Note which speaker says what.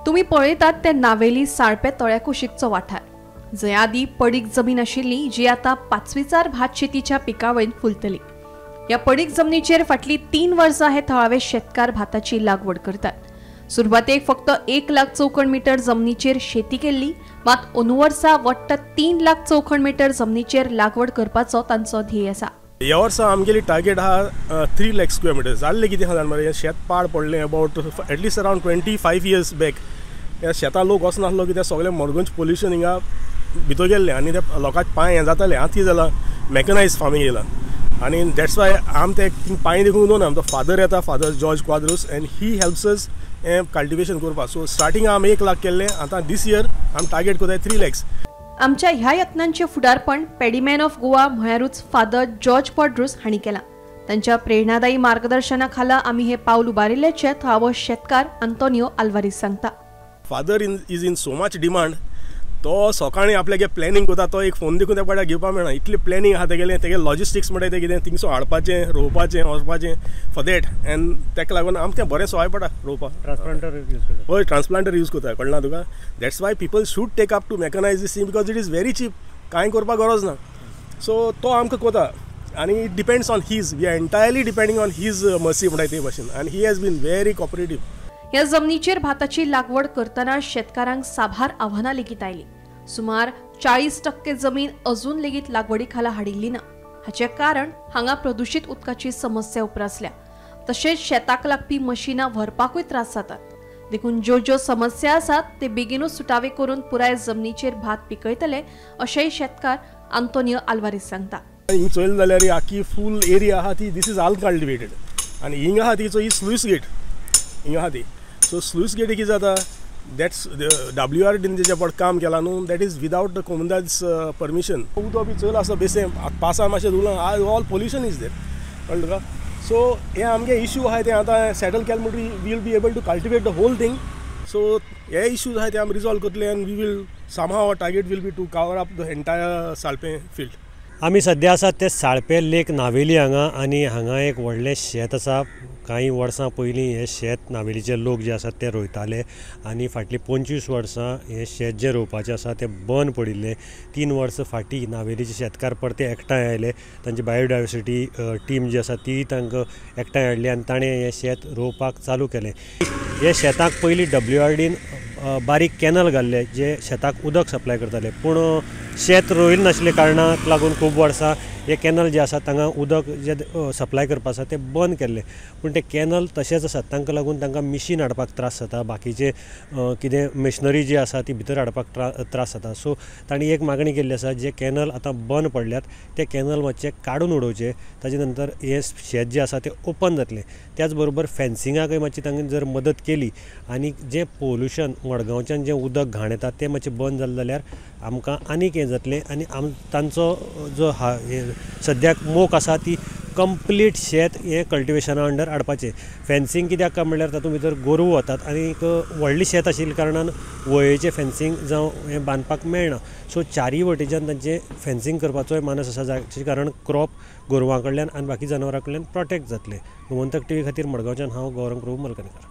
Speaker 1: तुम्ही पळयतात ते नावेली साळपे तळ्या कुशीकचो वाठार, जंय आदी पडीक जमीन आशिल्ली जी आतां पाचवीचार भात शेतीच्या पिकावळीन फुलतली. ह्या पडीक जमनीचेर फाटली 3 वर्सां हे थळावे शेतकार भाताची लागवड करतात. सुरवातेक फक्त 1 लाख चौखण मीटर जमनीचेर शेती केल्ली, मात अंदू वर्सा वट्ट 3 लाख चौखण मीटर जमनीचेर लागवड करपाचो तांचो ध्येय आसा.
Speaker 2: ह्या वर्सा आमगेली टार्गेट आहा 3 लाख स्क्वेअर मिटर. जाल्लें कितें आहा जाण मरे, शेत पाड पडलें about at least around 25 years back. ह्या शेतां लोक वचनासलो कित्याक सगळें मडगांवचें पोल्युशन हिंगा भितर गेल्लें आनी ते लोकांक पांय हें जातालें. आतां कितें जालां, मॅकनायज फार्मींग येयलां आनी that's why आम ते पांय देखून दवरना. आमचो फादर येता, father George Quadros, and he helps us हें कल्टिवेशन करपाक. सो स्टार्टींग आमी 1 लाख केल्लें, आतां दीस इयर आमी टार्गेट करताय 3 लॅक्स.
Speaker 1: आमच्या ह्या यत्नांचें फुडारपण पॅडीमॅन ऑफ गोवा म्हळ्यारूच फादर जॉर्ज क्वाड्रोस हांणी केलां. तांच्या प्रेरणादायी मार्गदर्शना खाला आमी हे पावल उबारिल्ल्याचें थळावो शेतकार आंतोनियो आल्वारीस सांगता.
Speaker 2: Father is in so much demand. तो सकाळीं आपल्यागे प्लॅनिंग करता, तो एक फोन देखून त्या पाड्याक घेवपाक मेळना. इतली प्लॅनिंग आहा तेगेलें, तेगे लॉजिस्टिक्स म्हणटा तें कितें थिंगसो हाडपाचें, रोवपाचें, वचपाचें फॉर that. And तेका लागून आमकां तें बरें सवाय पडटा रोवपाक.
Speaker 3: ट्रान्सप्लांटर यूज करता?
Speaker 2: हय, ट्रान्सप्लांटर यूज करता. कळना तुका? That's why people should take up to mechanize this thing because it is very cheap. कांय करपाक गरज ना. सो तो आमकां करता आनी it depends on his, we are entirely depending on his mercy म्हणटा ते भाशेन. आनी he has been very cooperative.
Speaker 1: ह्या जमनीचेर भाताची लागवड करतना शेतकारांक साबार आव्हानां लेगीत आयलीं. सुमार 40% जमीन अजून लेगीत लागवडी खाला हाडिल्ली ना. हाचें कारण हांगा प्रदुशीत उदकाची समस्या उप्रासल्या, तशेंच शेताक लागपी मशिनां व्हरपाकूय त्रास जातात. देखून ज्यो ज्यो समस्या आसात ते बेगीनूच सुटावे करून पुराय जमनीचेर भात पिकयतले अशेंय शेतकार आंतोनियो आल्वारीस सांगता.
Speaker 2: हिंग चोयलें जाल्यार आखी फूल एरिया आहा ती this is अनकल्टिवेटेड आनी हिंग आहा ती चोय स्लूस गेट हिंग आहा ती. सो स्लूस गेट कितें जाता, that's WRDन जेचे पड काम केलां न्हू, that is without the कोमुनिदाद's permission. उदक बी चोयलां आसता बेसें पावसा मातशें धुवलां, ऑल पोल्युशन is there. कळ्ळें तुका? सो हे आमगे इश्यू आहाय ते आतां सेटल केले म्हणटकीर we will be able to cultivate the whole thing. So हे इश्यूज आहाय ते आमी रिजॉल्व करतले and we will somehow our target will be to cover up the entire Salpe field.
Speaker 3: आमी सद्या आसात ते साळपे लेक नावेली हांगा आनी हांगा एक व्हडलें शेत आसा. कांय वर्सां पयलीं हें शेत नावेलीचे लोक जे आसात ते रोयताले आनी फाटलीं 25 वर्सां हें शेत जें रोवपाचें आसा तें बंद पडिल्लें. 3 वर्सां फाटीं नावेलीचे शेतकार परते एकठांय आयले, तांची बायोडायवर्सिटी टीम जी आसा ती तांकां एकठांय हाडली आनी ताणें हें शेत रोवपाक चालू केलें. हे शेताक पयलीं WRDन बारीक कॅनल घाल्ले जे शेताक उदक सप्लाय करताले, पूण शेत रोयलें नाशिल्ल्या कारणाक लागून खूब वर्सां हे कॅनल जे आसा तांगा उदक जे सप्लाय करपा आसा तें बंद केल्लें. पूण ते कॅनल तशेंच आसात, तांकां लागून तांकां मिशीन हाडपाक त्रास जाता, बाकीचे कितें मशिनरी जी आसा ती भितर हाडपाक त्रास जाता. सो तांणी एक मागणी केल्ली आसा, जे कॅनल आतां बंद पडल्यात ते कॅनल मातशे काडून उडोवचे, ताजे नंतर हें शेत जें आसा तें ओपन जातलें. त्याच बरोबर फेन्सिंगाकय मातशी तांकां जर मदत केली आनी जें पोल्युशन मडगांवच्यान जें उदक घाण येता तें मातशें बंद जालें जाल्यार आमकां आनीक हें जातलें आनी तांचो जो सद्याक मोख आसा ती कंप्लीट शेत हें कल्टिवेशना अंडर हाडपाचें. फेन्सिंग कित्याक काय म्हणल्यार तातूंत भितर गोरवां वतात आनी एक व्हडलें शेत आशिल्ल्या कारणान वळेचें फेन्सिंग जावं हें बांदपाक मेळना. सो चारीय वटेच्यान तांचें फेन्सिंग करपाचोय मानस आसा, जाचे कारण क्रॉप गोरवां कडल्यान आनी बाकी जनावरां कडल्यान प्रोटेक्ट जातलें. गोमंतक टीव्ही खातीर मडगांवच्यान हांव गौरंग प्रभू मलकनकर.